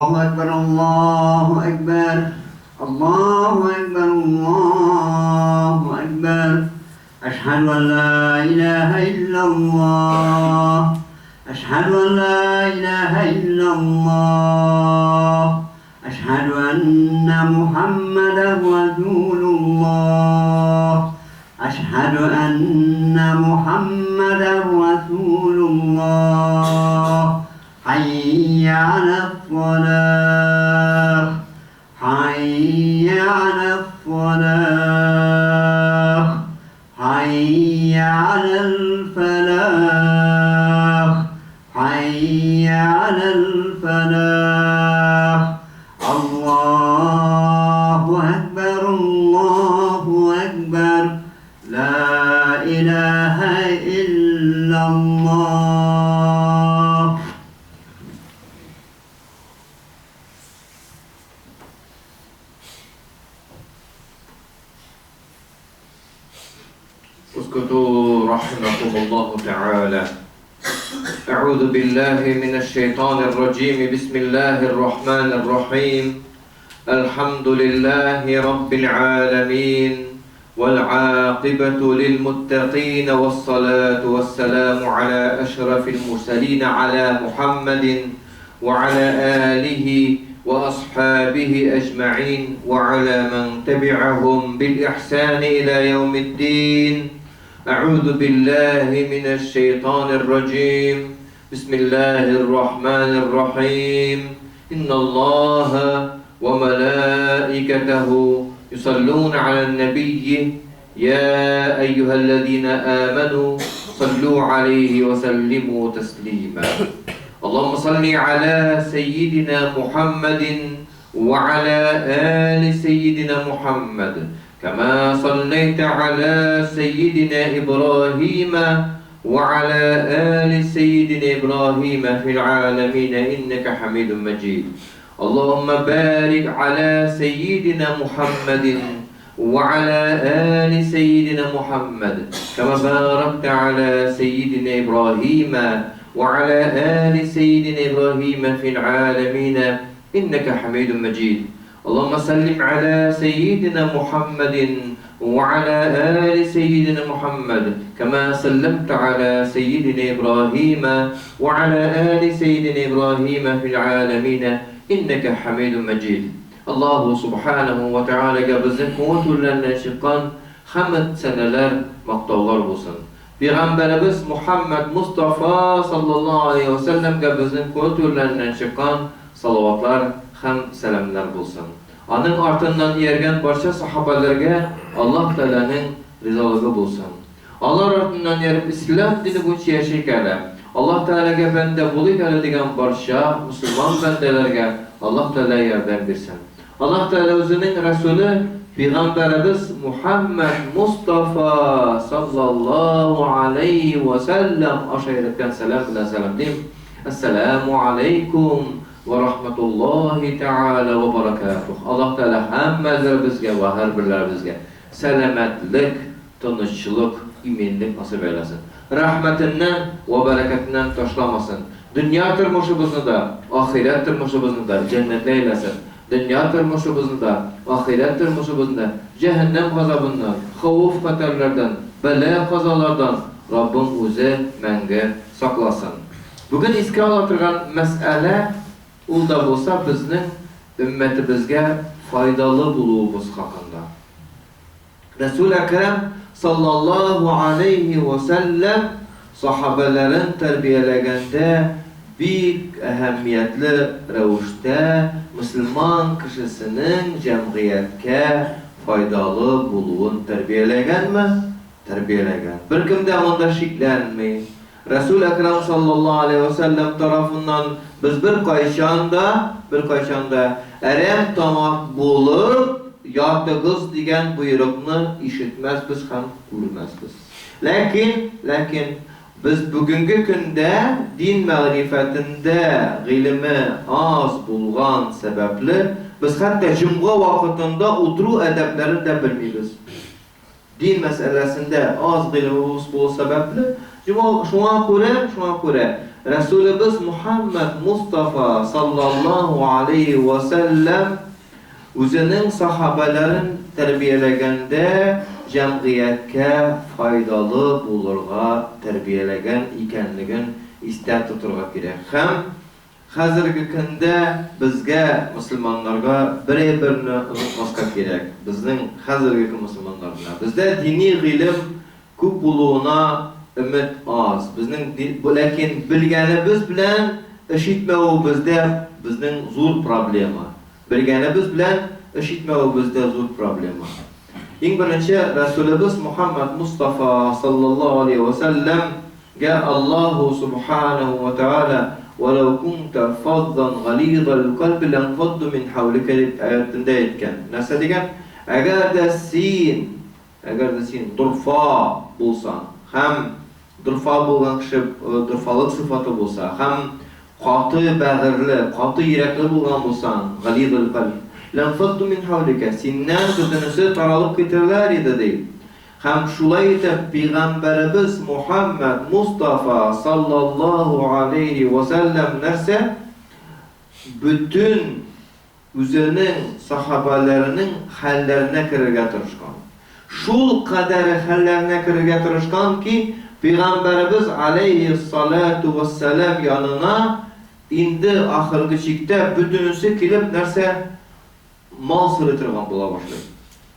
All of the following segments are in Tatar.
Әкбәр, Аллаһу әкбәр, Аллаһу әкбәр, Аллаһу әкбәр. Әшһәду ан ла илаһа иллаллаһ. Әшһәду ан ла илаһа иллаллаһ. Әшһәду анна Мухаммадан расулуллаһ. Әшһәду анна Мухаммадан расулуллаһ. Хәйя галәс-салах, хәйя галәс-салах, хәйя галәл-фәлах, хәйя галәл-фәлах. Аллаһу әкбәр, Аллаһу әкбәр, Лә иләһә илляллаһ. اسكتوا رحمكم الله تعالى. أعوذ بالله من الشيطان الرجيم. بسم الله الرحمن الرحيم. الحمد لله رب العالمين والعاقبة للمتقين والصلاة والسلام على أشرف المرسلين على محمد وعلى آله وأصحابه أجمعين وعلى من تبعهم بالإحسان إلى يوم الدين. أعوذ بالله من الشيطان الرجيم. بسم الله الرحمن الرحيم. إن الله وملائكته يصلون على النبي يا أيها الذين آمنوا صلوا عليه وسلموا تسليما. اللهم صل على سيدنا محمد وعلى آل سيدنا محمد كما صليت على سيدنا إبراهيم وعلى آل سيدنا إبراهيم في العالمين إنك حميد مجيد. اللهم بارك على سيدنا محمد وعلى آل سيدنا محمد كما باركت على سيدنا إبراهيم وعلى آل سيدنا إبراهيم في العالمين إنك حميد مجيد. اللهم سلم على سيدنا محمد وعلى آل سيدنا محمد كما سلمت على سيدنا إبراهيم وعلى آل سيدنا إبراهيم في العالمين إنك حميد مجيد. Allahu Subhanahu wa Ta'alaga безнең күңел түрләреннән чыккан хәмд, сәнәләр, мактаулар булсын. Пәйгамбәребез Мухаммад Мостафа саллаллаһу алейһи вә сәлләмгә безнең күңел түрләреннән чыккан салаватлар һәм сәламнәр булсын. Аның артыннан ияргән барча сахабәләргә Аллаһ Тәгаләнең ризалыгы булсын. Алар артыннан ияреп ислам дине буенча яшик әле, Аллаһ Тәгаләгә бәндә булыйк әле дигән барча мөселман бәндәләргә Аллаһ Тәгалә ярдәм бирсен. Аллаһ Тәгалә үзенең Рәсүле Пигамбәребез Мухәммәд Мостафа саллаллаһу алейһи вә сәлләм аша өйрәткән сәлам белән сәламлим, Әссәләмү алейкум вә рахмәтуллаһи тәгалә вә баракәтүһ. Аллаһ Тәгалә һәммәләребезгә вә һәрберләребезгә сәламәтлек, тынычлык, иминлек насыйп әйләсен. Рәхмәтеннән вә бәрәкәтеннән ташламасын. Дөнья тормышыбызны да, ахирәт тормышыбызны да җәннәтле әйләсен. Дөнья тормышыбызны да, ахирәт тормышыбызны да җәһәннәм газабыннан, хәвеф-хәтәрләрдән, бәла-казалардан Раббым Үзе мәңге сакласын. Бүген искә ала торган мәсьәлә, ул да булса безнең өммәтебезгә файдалы булуыбыз хакында. Рәсүл Әкрәм саллаллаһу алейһи вә сәлләм сахабәләрен тәрбияләгәндә бик әһәмиятле рәвештә мөселман кешесенең җәмгыятькә файдалы булуын тәрбияләгәнме? Тәрбияләгән. Беркем дә монда шикләнми. Рәсүл Әкрәм саллаллаһу алейһи вә сәлләм тарафыннан без беркайчан да, беркайчан да әрәм тамак булып ятыгыз дигән боерыкны ишетмәсбез һәм күрмәсбез. Ләкин, ләкин без бүгенге көндә дин мәгърифәтендә гыйлеме аз булган сәбәпле, без хәтта җомга вакытында утыру әдәпләрен дә белмибез. Дин мәсьәләсендә аз гыйлемебез булу сәбәпле, шуңа күрә, шуңа күрә, Рәсүлебез Мухәммәд Мостафа саллаллаһу алейһи вә сәлләм үзенең сахабәләрен тәрбияләгәндә җәмгыятькә файдалы булырга тәрбияләгән икәнлеген истә тотырга кирәк һәм хәзерге көндә безгә, мөселманнарга, бер-берне онытмаска кирәк, безнең хәзерге көн мөселманнарына. Бездә дини гыйлем күп булуына өмет аз. Безнең ләкин белгәнебез белән эш итмәвебездә безнең зур проблема. Белгәнебез белән эш итмәвебездә зур проблема. Иң беренче Рәсүлебез Мухаммад Мустафа саллаллаһу алейһи ва сәлләм гә Аллаһу субханаһу ва тааля Вәләү кунта фаззан гализал кальби ләнфадду мин хәүликә дип аятендә әйткән. Нәрсә дигән? Әгәр дә син, әгәр дә син дорфа булсаң һәм дорфа булган кеше дорфалык сыйфаты булса һәм каты бәгырьле, каты йөрәкле булган булсаң, гализал кальб, ләнфадду мин хәүликә, синнән бөтенесе таралып китерләр иде, ди. Һәм шулай итеп пигамбәребез Мухәммәд Мостафа саллаллаһу алейһи вә сәлләм нәрсә? Бөтен үзенең сахабәләренең хәлләренә керергә тырышкан. Шул кадәре хәлләренә керергә тырышкан ки, пигамбәребез алейһиссалату вәссәлам янына инде ахыргы чиктә бөтенесе килеп нәрсә? Мал сорый торган була башлый.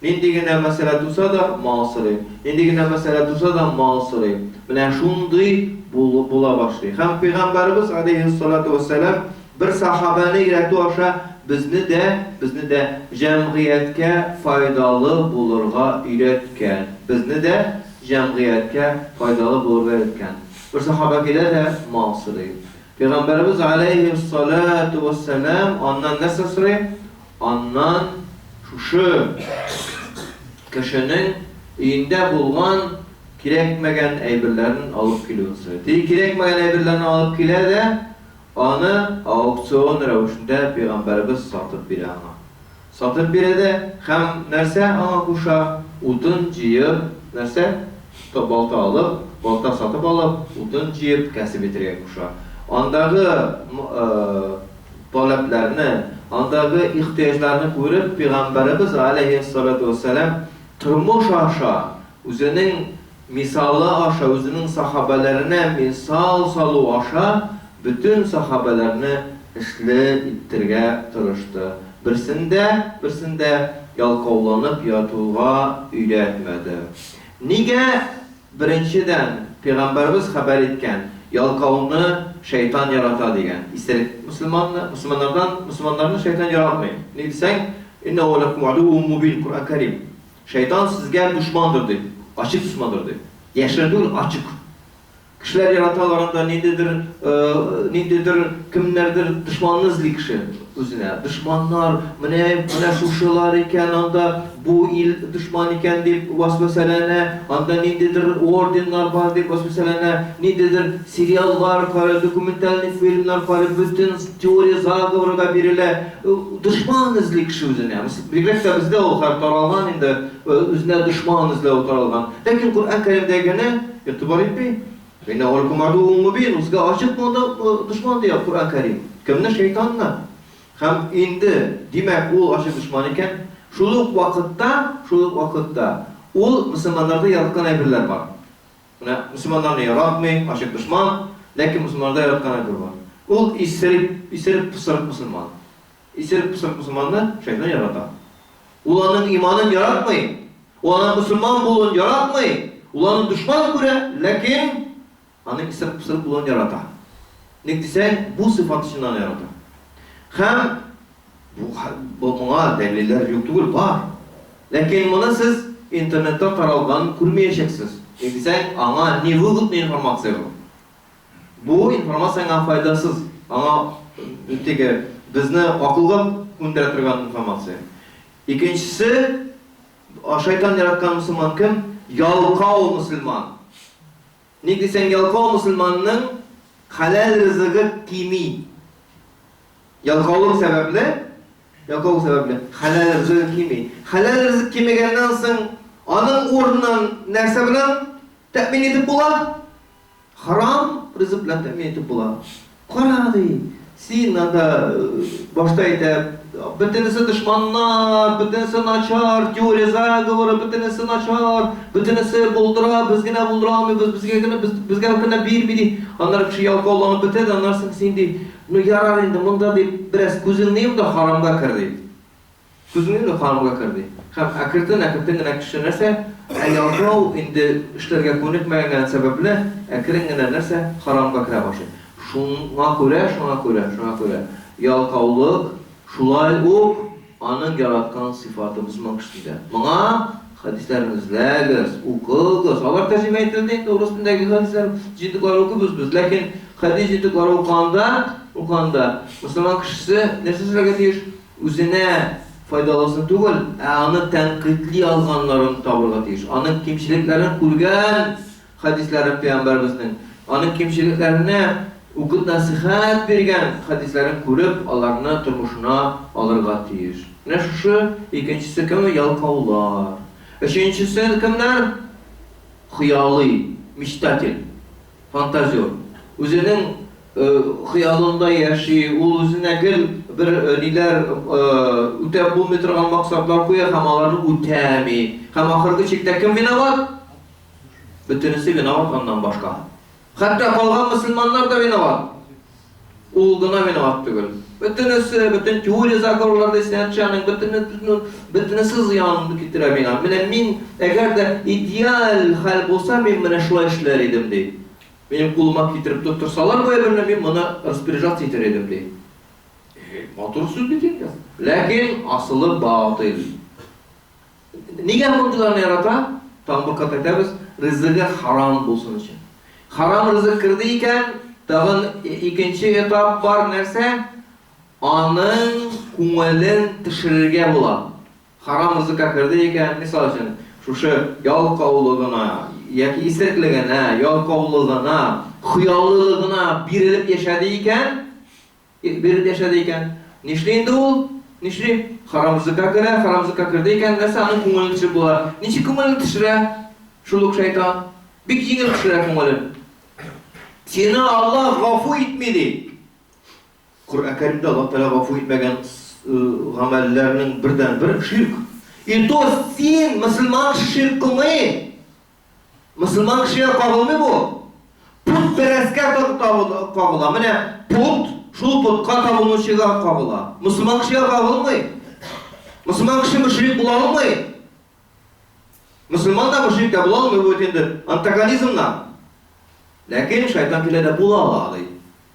Нинди генә мәсьәлә туса да, мал сорый. Нинди генә мәсьәлә туса да, мал сорый. Менә шундый була башлый. Һәм пәйгамбәребез алейһиссалату вәссәлам бер сахабәне өйрәтү аша безне дә, безне дә җәмгыятькә файдалы булырга өйрәткән. Безне дә җәмгыятькә файдалы булырга өйрәткән. Бер сахаба килә дә мал сорый. Пәйгамбәребез алейһиссалату вәссәлам аннан нәрсә сорый? Аннан шушы кешенең өендә булган кирәкмәгән әйберләрен алып килүен сорый. Теге кирәкмәгән әйберләрне алып килә дә, аны аукцион рәвешендә пәйгамбәребез сатып бирә аңа. Сатып бирә дә һәм нәрсә аңа куша? Утын җыеп, нәрсә? Балта алып, балта сатып алып, утын җыеп, кәсеп итәргә куша. Андагы таләпләрне, андагы ихтыяҗларны күреп, пәйгамбәребез галәйһиссалату вәссәлам тормыш аша, үзенең мисалы аша, үзенең сахабәләренә мисал салу аша бөтен сахабәләрне эшле иттергә тырышты. Берсен дә, берсен дә ялкауланып ятуга өйрәтмәде. Нигә, беренчедән, пәйгамбәребез хәбәр иткән, ялкауны шәйтан ярата дигән. Исерек мөселманны, мөселманнардан, мөселманнарны шәйтан яратмый. Ник дисәң, Иннәһу ләкум адуввун мубин, Коръән Кәрим. Шәйтан сезгә дошмандыр, ди. Ачык дошмандыр, ди. Яшерен түгел, ачык. Кешеләр яраталар анда ниндидер, ниндидер кемнәрдер дошманны эзли кеше үзенә. Дошманнар, менә, менә шушылар икән анда, бу ил дошман икән дип васвасәләнә, анда ниндидер орденнар бар дип васвасәләнә, ниндидер сериаллар карый, документальный фильмнар карый, бөтен теория заговорга бирелә. Дошман эзли кеше үзенә. Бигрәк тә бездә ул хәл таралган инде, үзенә дошман эзләү таралган. Ләкин Коръән Кәримдә генә Игътибар итми. Иннәһу ләкум адуввун мубин, ул сезгә ачык дошман дия Коръән Кәрим. Кемне? Шәйтанны. Һәм инде, димәк, ул ачык дошман икән, шул ук вакытта, шул ук вакытта ул мөселманнарда яраткан әйберләр бар. Менә мөселманнарны яратмый, ачык дошман, ләкин мөселманнарда яраткан әйбер бар. Ул исерек, исерек пысырык мөселман. Исерек пысырык мөселманны шәйтан ярата. Ул аның иманын яратмый, ул аның мөселман булуын яратмый, ул аны дошман күрә, ләкин аның исерек-пысырык булуын ярата. Ник дисәң, бу сыйфат өчен аны ярата. Һәм бу, бу моңа дәлилләр юк түгел, бар. Ләкин моны сез интернетта таралганын күрмәячәксез. Ник дисәң, аңа невыгодный информация бу. Бу информация аңа файдасыз, аңа теге безне акылга күндерә торган информация. Икенчесе, шайтан яраткан мөселман кем? Ялкау мөселман. Ник дисәң, ялкау мөселманның хәләл ризыгы кими. Ялкаулык сәбәпле, ялкаулык сәбәпле хәләл ризыгы кими. Хәләл ризык кимегәннән соң, аның урынын нәрсә белән тәэмин итеп була? Харам ризык белән тәэмин итеп була. Кара, ди, син анда башта әйтә, бөтенесе дошманнар, бөтенесе начар, теория заговора, бөтенесе начар, бөтенесе булдыра, без генә булдыра алмыйбыз, безгә генә, без, безгә генә бирми, ди. Аннары кеше ялкауланып бетә дә, аннары соң син, ди, ну ярар инде, монда, ди, бераз күзеңне йом да харамга кер, ди. Күзеңне йом да харамга кер, ди. Һәм әкертен-әкертен генә кеше нәрсә, ә ялкау инде эшләргә күнекмәгән сәбәпле, әкрен генә нәрсә, харамга керә башлый. Шуңа күрә, шуңа күрә, шуңа күрә, ялкаулык шулай ук аның яраткан сыйфаты мөселман кешесендә. Моңа хәдисләрне эзләгез, укыгыз. Алар тәрҗемә ителде инде, урыс телендәге хәдисләр җыентыклары укыйбыз без. Ләкин хәдис җыентыклары укыганда, укыганда мөселман кешесе нәрсә эшләргә тиеш? Үзенә файдалысын түгел, ә аны тәнкыйтьли алганнарын табырга тиеш. Аның кимчелекләрен күргән хәдисләрен пәйгамбәребезнең, аның кимчелекләренә үгет-нәсыйхәт биргән хәдисләрен күреп, аларны тормышына алырга тиеш. Менә шушы икенчесе кем? Ялкаулар. Өченчесе кемнәр? Хыялый, мечтатель, фантазер. Үзенең хыялында яши, ул үзенә гел бер ниләр үтәп булмый торган максатлар куя һәм аларны үтәми. Һәм ахыргы чиктә кем виноват? Бөтенесе виноват аннан башка. Хәтта калган мөселманнар да виноват. Ул гына виноват түгел. Бөтенесе, бөтен теория заговорлар да исенә төшә аның, бөтен, бөтенесе зыян китерә миңа. Менә мин, әгәр дә идеаль хәл булса, мин менә шулай эшләр идем, ди. Минем кулыма китереп тоттырсалар бу әйберне, мин моны распоряжаться итәр идем, ди. Матур сүз бит инде. Ләкин асылы батыйл. Нигә мондыйларны ярата? Тагын бер кат әйтәбез, ризыгы харам булсын өчен. Харам ризык керде икән, тагын икенче этап бар, нәрсә? Аның күңелен төшерергә була. Харам ризыкка керде икән, мисал өчен, шушы ялкаулыгына яки исереклегенә, ялкаулыгына, хыяллылыгына бирелеп яшәде икән, Биреп яшәде икән. Нишли инде ул? Нишли? Харамзыкка керә, харамзыкка керде икән, нәрсә аның күңелен төшереп була? Ничек күңелен төшерә? Шул ук шайтан. Бик җиңел төшерә күңелен. Сине Аллаһ гафу итми ди. Коръән Кәримдә Аллаһ Тәгалә гафу итмәгән гамәлләрнең бердән-бер ширк. И то син мөселман ширк кылмый. Мөселман кешегә кагылмый бу. Путпәрәскә кагыла. Менә пут, шул путка табынучыга кагыла. Мөселман кешегә кагылмый. Мөселман кеше мөшрик була алмый. Мөселман да мөшрик тә була алмый, бу инде антагонизмнар. Ләкин шайтан килә дә була ала, ди.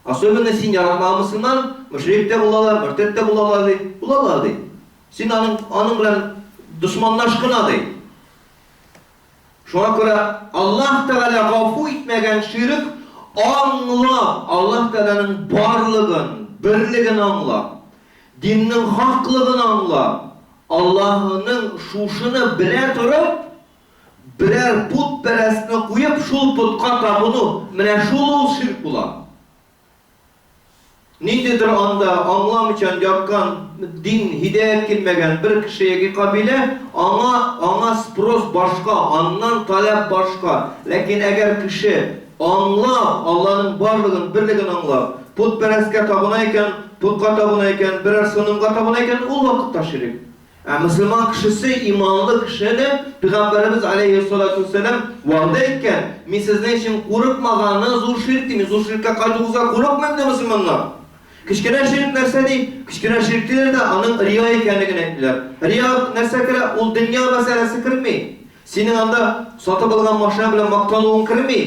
Особенно син яратмаган мөселман, мөшрик тә була ала, мөртәт тә була ала, ди. Була ала, ди. Син аның аның белән дошманлаш кына, ди. Шуңа күрә Аллаһ Тәгалә гафу итмәгән ширек аңлап, Аллаһ Тәгаләнең барлыгын, берлеген аңлап, диннең хаклыгын аңлап, Аллаһының шушыны белә торып, берәр путпәрәстне куеп, шул потка табыну, менә шул ул ширк була. Ниндидер анда аңламыйчан яткан, дин, һидаять килмәгән бер кеше яки кабилә, аңа, аңа спрос башка, аннан таләп башка. Ләкин әгәр кеше аңлап, Алланың барлыгын, берлеген аңлап, путпәрәсткә табына икән, путка табына икән, берәр сынымга табына икән, ул вакытта ширек. Ә мөселман кешесе, иманлы кешене Пәйгамбәребез алейһиссалату вәссәлам вәгъдә иткән, Мин сезнең өчен курыкмаганы зур ширк ди, мин зур ширккә кайтуыгызга курыкмыйм, ди мөселманнар. Кечкенә ширк нәрсә ди? Кечкенә ширк диләр дә, аның рия икәнлеген әйттеләр. Рия нәрсә керә? Ул дөнья мәсьәләсе керми. Синең анда сатып алган машина белән мактануың керми.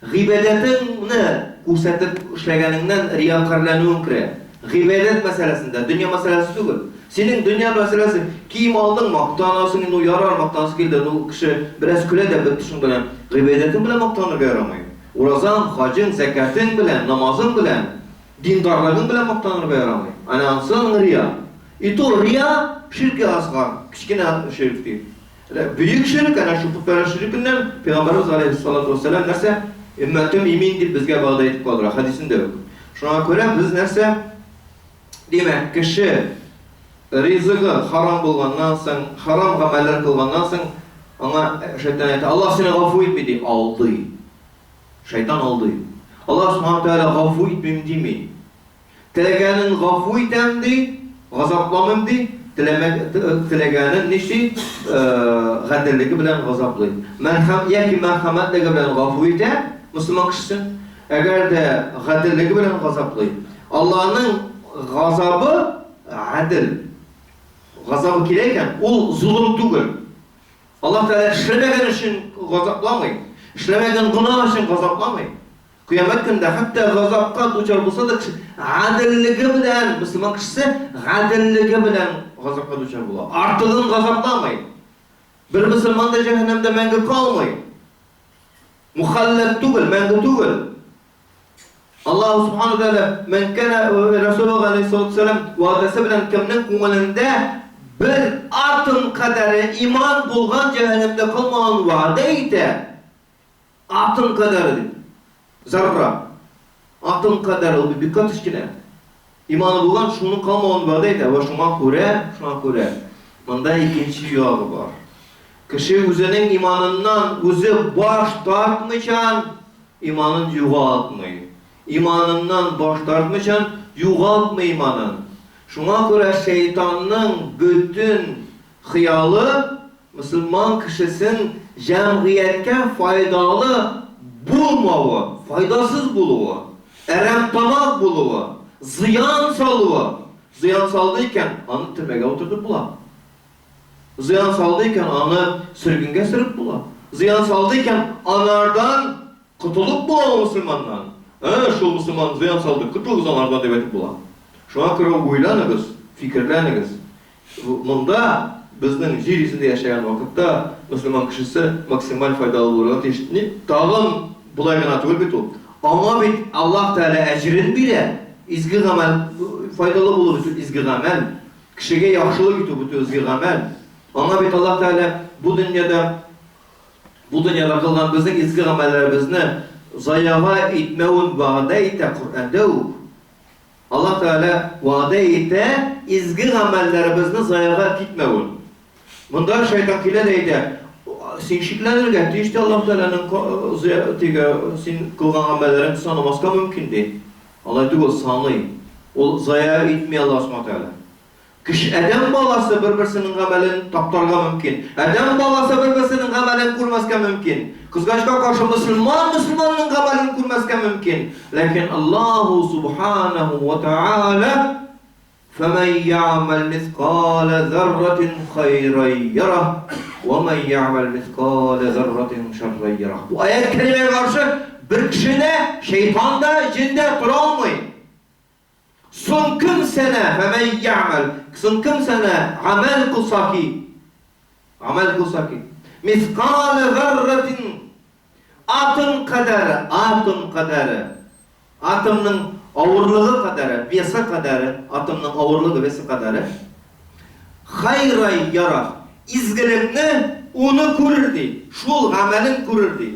Гыйбадәтеңне күрсәтеп эшләгәнеңнән риякарьләнүең керә. Гыйбадәт мәсьәләсендә, дөнья мәсьәләсе түгел. Синең дөнья мәсьәләсе, кием алдың, мактанасың, ну ярар, мактанасы килде, ну кеше бераз көлә дә бетте шуның белән. Гыйбадәтең белән мактанырга ярамый. Уразаң, хаҗың, зәкятең белән, намазың белән, диндарлыгың белән мактанырга ярамый. Әнә анысы аның рия. И то рия ширке асгар, кечкенә ширк ди. Бөек ширк, әнә шул путпәрәст ширкеннән Пәйгамбәребез галәйһиссалату вәссәлам нәрсә? Өммәтем имин дип безгә вәгъдә итеп калдыра, хәдисендә үк. Шуңа күрә без нәрсә? Димәк, кеше ризыгы харам булганнан соң, харам гамәлләр кылганнан соң, аңа шайтан әйтә, Аллаһ сине гафу итми ди, алдый. Шайтан алдый. Аллаһ Субхану Тәгалә гафу итмим дими. Теләгәнен гафу итәм ди, газапламыйм ди, теләгәнен нишли, гаделлеге белән газаплый. Мәрхәм яки мәрхәмәтлеге белән гафу итә мөселман кешесен, әгәр дә гаделлеге белән газаплый. Аллаһның газабы гадел. Газабы килә икән, ул золым түгел. Аллаһ Тәгалә эшләмәгән өчен газапламый, эшләмәгән гөнаһ өчен газапламый. Кыямәт көнендә хәтта газапка дучар булса да кеше гаделлеге белән, мөселман кешесе гаделлеге белән газапка дучар була. Артыгын газапламый. Бер мөселман да җәһәннәмдә мәңге калмый. Мухаллад түгел, мәңге түгел. Аллаһу субхану тәгалә мен кана Расулуллаһ алейһиссалату вассалам вәгъдәсе белән кемнең күңелендә бер атом кадәре иман булган җәһәннәмдә калмавын вәгъдә итә. Атом кадәре дип. Зарра. Атом кадәре ул бик кечкенә. Иманы булган шуның калмавын вәгъдә итә вә шуңа күрә, шуңа күрә монда икенче ягы бар. Кеше үзенең иманыннан үзе баш тартмыйчан Иманын югалтмый. Иманыннан баш тартмыйчан, югалтмый иманын. Шуңа күрә шәйтанның бөтен хыялы мөселман кешесен җәмгыятькә файдалы булмавы, файдасыз булуы, әрәмтамак булуы, зыян салуы. Зыян салды икән, аны төрмәгә утыртып була. Зыян салды икән, аны сөргенгә сөреп була. Зыян салды икән, анардан котылып була ул мөселманнан. Ә, шул мөселман зыян салды, котылыгыз анардан дип әйтеп була. Шуңа күрә уйланыгыз, фикерләнегез. Монда безнең җир йөзендә яшәгән вакытта мөселман кешесе максималь файдалы булырга тиеш. Ни, тагын болай гына түгел бит ул. Аңа бит Аллаһ Тәгалә әҗерен бирә. Изге гамәл, файдалы булу бит ул изге гамәл. Кешегә яхшылык итү бит изге гамәл. Аңа бит Аллаһ Тәгалә бу дөньяда бу дөньяда кылган безнең изге гамәлләребезне заяга итмәвен вәгъдә итә Коръәндә үк. Аллаһ Тәгалә вәгъдә итә изге гамәлләребезне заяга китмәвен. Монда шайтан килә дә әйтә, син шикләнергә тиеш ди Аллаһ Тәгаләнең теге син кылган гамәлләрен санамаска мөмкин ди. Алай түгел, саный. Ул зая итми Аллаһ Субхану Тәгалә. Кеше, адәм баласы бер-берсенең гамәлен таптарга мөмкин. Адәм баласы бер-берсенең гамәлен күрмәскә мөмкин. Кызгачка каршы мөселман мөселманның гамәлен күрмәскә мөмкин. Ләкин Аллаһу Субханаһу ва Тәгалә Фәмән я'мәл мискалә зәррәтин хайран ярah, вә мән я'мәл мискалә зәррәтин шәррән ярah. Бу аять кәримәгә каршы бер кеше дә, шәйтан да, җен дә тора алмый. Соң кем сәнә, фәмән я'мәл, соң кем сәнә гамәл кылса ки, гамәл кылса ки, мискалә зәррәтин атом кадәре, атом кадәре, Атомның авырлыгы кадәре, весы кадәре, атомның авырлыгы, весы кадәре, хайрай ярах, изгелекне уны күрер ди, шул гамәлен күрер ди.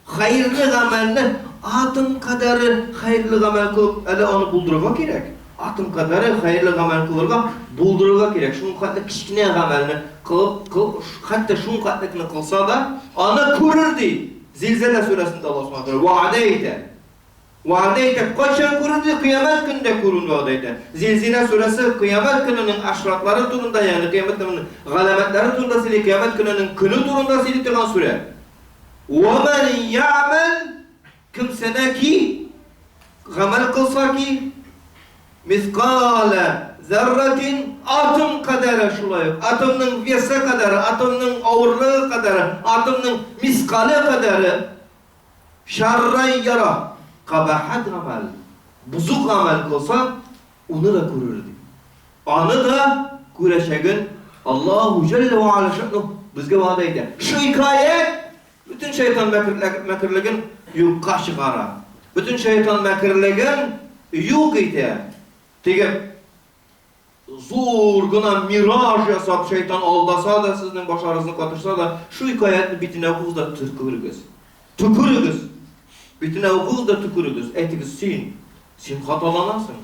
Хәерле гамәлне атом кадәре хәерле гамәл кылып, әле аны булдырырга кирәк. Атом кадәре хәерле гамәл кылырга, булдырырга кирәк. Шуның хәтле кечкенә гамәлне кылып, кыл, хәтта шуның хәтлекне кылса да, аны күрер ди. Зилзәлә сүрәсендә Аллаһ Субхану вәгъдә итә. Вәгъдә итә. Кайчан күрер ди? Кыямәт көнендә күрүен вәгъдә итә. Зилзилә сүрәсе кыямәт көненең ашратлары турында, ягъни кыямәт көненең галәмәтләре турында сөйли, кыямәт көненең көне турында сөйли торган сүрә. Ва ман я'мәл кемсәнә ки гамәл кылса ки мискалә зәррәтин атом кадәре шулай ук атомның весы кадәре, атомның авырлыгы кадәре, атомның мискале кадәре Шәррән яра, кабахәт гамәл, бозык гамәл кылса, уны да күрер, ди. Аны да күрәчәген Аллаһу җәллә вә аля шә'нүһ безгә вәгъдә итә. Шикаять бөтен шайтан мәкерлеген юкка чыгара. Бөтен шайтан мәкерлеген юк итә. Теге Зур гына мираж ясап, шайтан алдаса да, сезнең башларыгызны катырса да, шул ике аятьне битенә укыгыз да төкерегез. Төкерегез! Битенә укыгыз да төкерегез. Әйтегез, син, син хаталанасың.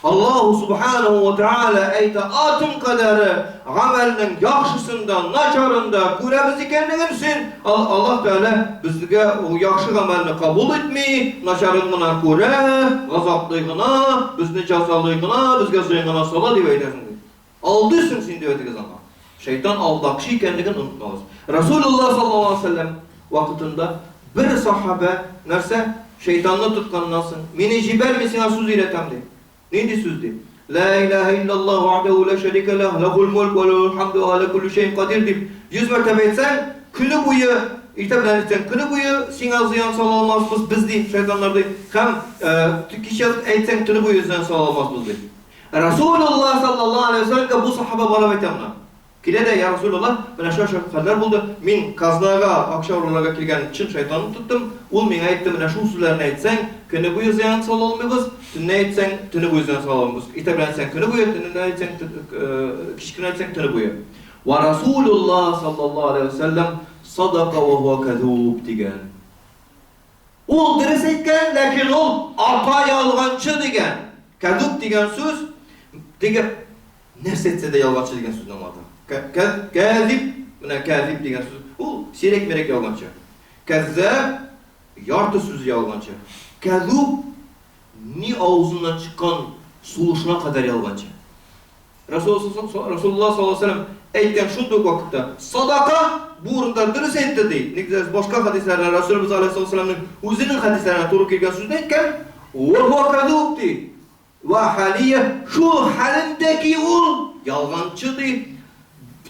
Аллаһу субханаһу ва тааля әйтә, атом кадәре гамәлнең яхшысын да, начарын да күрәбез икәнлеген син, Аллаһ Тәгалә безгә ул яхшы гамәлне кабул итми, начарын гына күрә, газаплый гына, безне җәзалый гына, безгә зыян гына сала дип әйтәсең ди. Алдыйсың син дип әйтегез аңа. Шайтан алдакчы икәнлеген онытмагыз. Расулуллаһ саллаллаһу алейһи ва сәлләм вакытында бер сахабә нәрсә? Шайтанны тотканнан соң, мине җибәр, мин сиңа сүз өйрәтәм, ди. Нинди сүз, ди? Лә илаһә иллаллаһ вахдәһу лә шәрикә ләһ, ләһул мөлк вә ләһул хамду вә галә кулли шәйин кадир дип 100 мәртәбә әйтсәң, көне буе, иртә белән әйтсәң, көне буе сиңа зыян сала алмасбыз без, ди, шайтаннар, ди. Һәм кич ятып әйтсәң, төне буе зыян сала алмасбыз, ди. Расулуллаһ саллаллаһу алейһи ва сәлләмгә бу сахаба барып әйтә моны. Килә дә, Я Расулуллаһ, менә шушы хәлләр булды, мин казнага акча урларга килгән чын шайтанны тоттым, ул миңа әйтте, менә шул сүзләрне әйтсәң, көне буе зыян сала алмыйбыз, төнлә әйтсәң, төне буе зыян сала алмыйбыз. Иртә белән әйтсәң, көне буе, төнлә әйтсәң, кич кенә әйтсәң, төне буе. Ва Расулуллаһ саллаллаһу алейһи ва сәлләм садака ва хуа кәзүб дигән. Ул дөрес әйткән, ләкин ул ата ялганчы дигән. Кәзүб дигән сүз теге нәрсә әйтсә дә ялганчы дигән сүзне аңлата. Кәзиб, менә кәзиб дигән сүз, ул сирәк-мирәк ялганчы. Кәззәб ярты сүзе ялганчы. Кәзүб ни авызыннан чыккан сулышына кадәр ялганчы. Расулуллаһ саллаллаһу алейһи ва сәлләм әйткән шундый ук вакытта, садака бу урында дөрес әйтте ди. Ник дисәгез, башка хәдисләрдә Расулыбыз алейһиссалату вассәламның үзенең хәдисләренә туры килгән сүзне әйткән, ва хуа кадуб ди. Ва халия шул хәлендә ки ул ялганчы ди.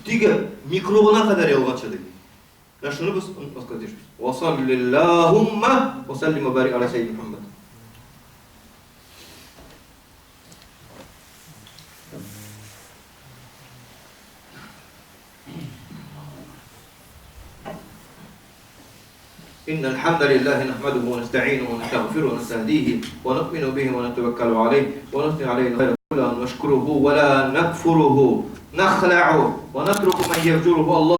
Теге микробына кадәр ялганчы ди. Менә шуны без онытмаска тиешбез. Ва саллиллахумма ва саллим ва барик аля сәййидина Мухаммад. إن الحمد لله نحمده ونستعينه ونستغفره ونستهديه ونؤمن به ونتوكل عليه ونثني عليه الخير كله ونشكره ولا نكفره نخلع ونترك من يفجره الله.